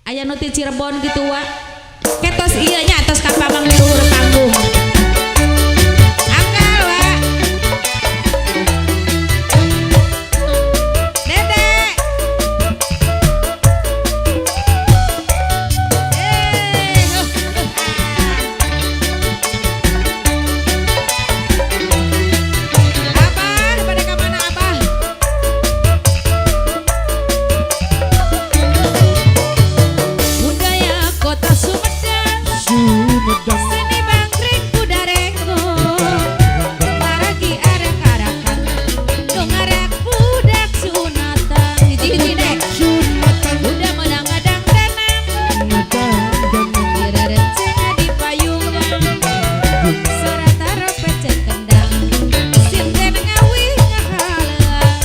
Aya nu ti Cirebon kitu wa. Ketos ieu nya atos ka pamang di luhur panggung. Anggal wa. Dede. Abah, pada ka mana Abah? Budaya kota Sumedang, Sumedang. Seni bangkring kuda renggong, paragi arak-arakan, nu ngarak budak sunatan. Hiji-hiji deh. Sunatan. Kuda menang ngadang-danang, direrenceng di payungan, sora taropet cek kendang, sinden ngawih ngahaleuang,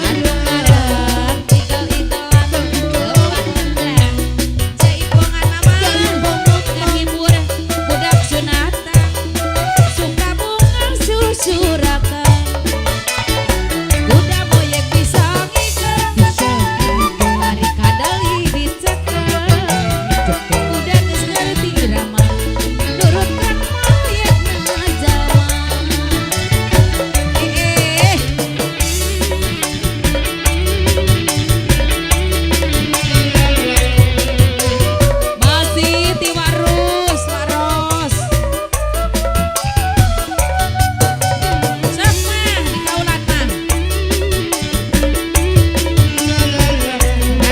anu ngaran igel-igelan, leuwat kendang, jaipongan mama, ngahibur budak sunatan, suka bunga susurakan, kuda moyek bisa ngigel, ari kadali dicekel, kuda geus ngarti irama, nurutkeun moyekna jalma. Eh, masih ti Warus, Waros. Sok mah di kaulan mah.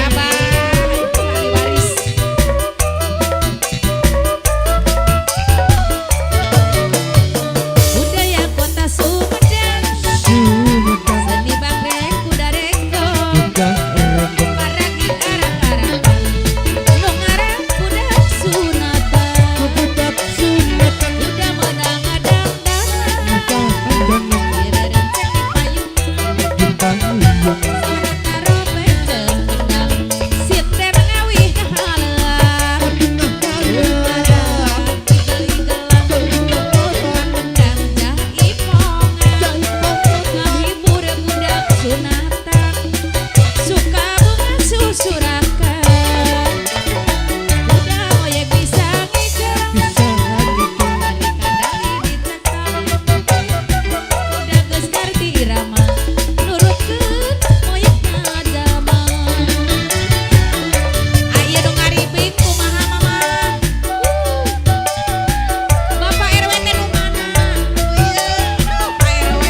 Abah, ahli waris. Budaya kota Sumedang, Sumedang. Seni bangkreng kuda renggong, Kuda renggong. Paragi arak-arakan, nu ngaran budak sunatan. Budak sunatan. Kuda menang ngadang-danang, direrenceng di payungan, Di payungan. Sora taropet jeung kendang, sinden ngawih ngahaleang, ngaran igel-igelan, kendang jaipongan, ngahibur budak sunatan, suka bunga susurakan, kuda moyek bisa ngigel, Bisa ngigel. Ari kadali dicekel, kuda geus ngarti irama, nurutkeun moyekna jalma. Aya nu ngaribing kumaha mama? Bapak RW teh nu mana? Ieu, aduh Pak RW.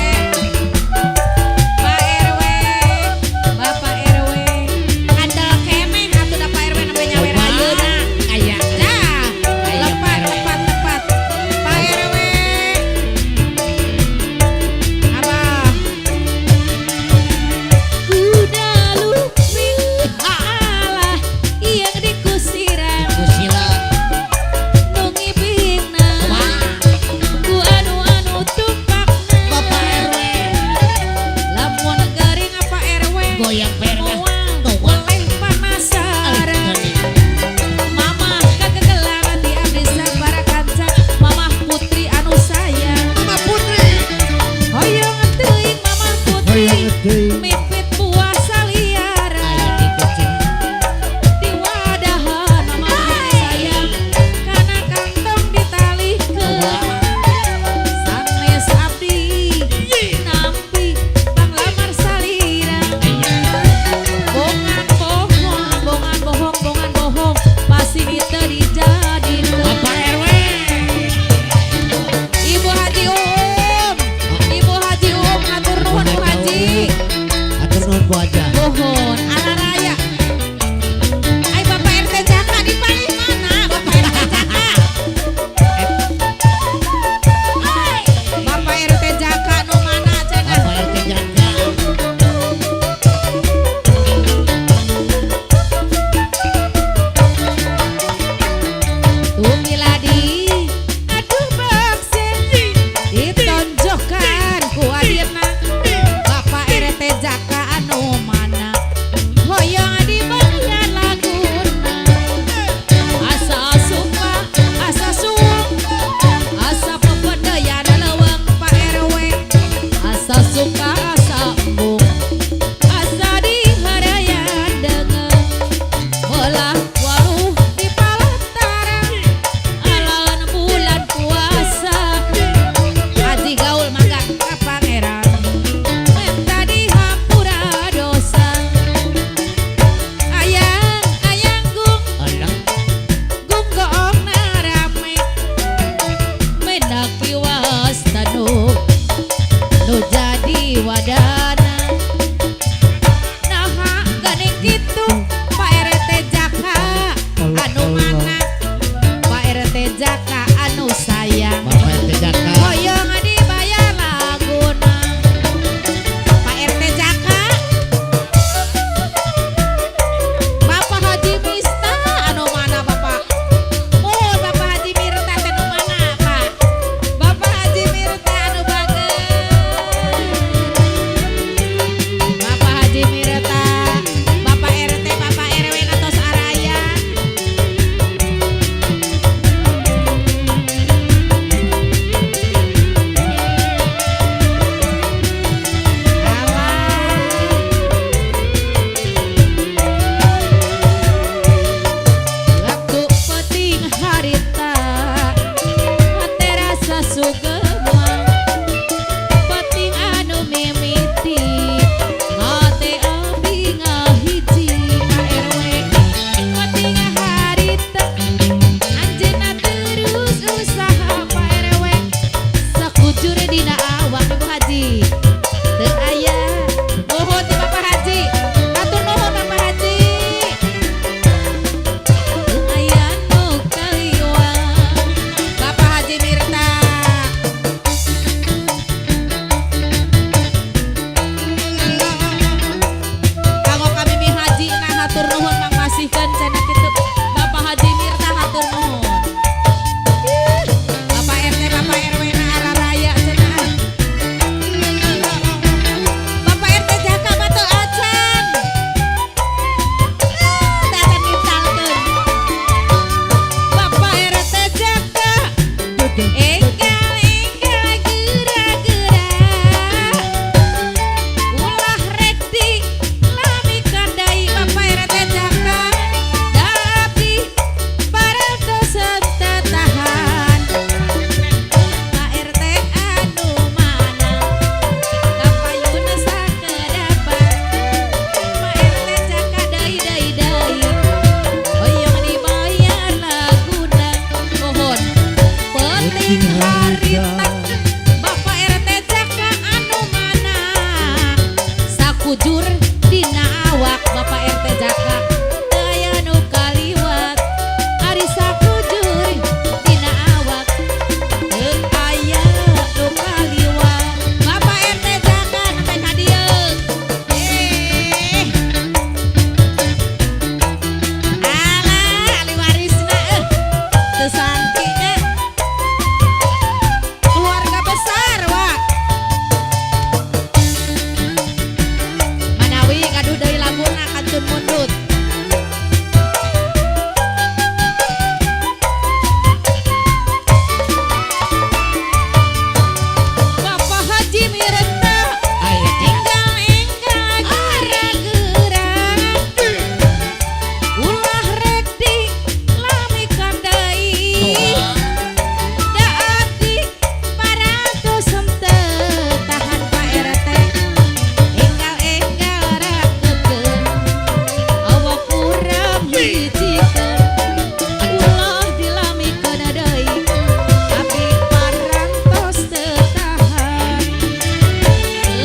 Pak RW, Bapak RW. Andal keneh atuh da Pak RW nembe nyawer ayeuna. Aya. Nah, Aya, lepat, Pak RW. Tepat, tepat. Pak RW. Abah. Kuda lumping alah yang dikusiran Kusila. Nu ngibingna ku anu-anu tumpakna. Bapak RW. Lamun garing apa RW? Goyang PRW. Moal Moal. boleh penasaran. Mamah kagegelan di abdi sabara kanca, Mamah Putri anu sayang. Mama Putri. Hoyong teuing Mamah Putri, Hoyong teuing. Mipit buah saliaran. Aya di kucing. Di wadahan Mamah Putri sayang, kana kantong ditalihkeun. Sanes abdi nampi panglamar salira. Bongan bohong, bongan bohong, bongan bohong, pasti teu dijadikeun. Bapak RW. Ibu Haji Um, Ibu Haji Um, hatur nuhun Bu Haji. Hatur nuhun Bu Haja. Nuhun, ala raya. Ai Bapak RT Jaka di palih mana? Bapak RT Jaka. Hai, Bapak RT Jaka nu mana cenah? Bapak RT Jaka. Tumiladi, aduh bakse, ditonjokkan ku adirna. Bapak RT Jaka anu mana? Hoyong dibagian laguna. Asa suka, asa suung, asa pepedeyan leuweung Pak RW. Asa suka, asa embung, asa diharayan deungeun.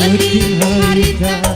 Peuting harita.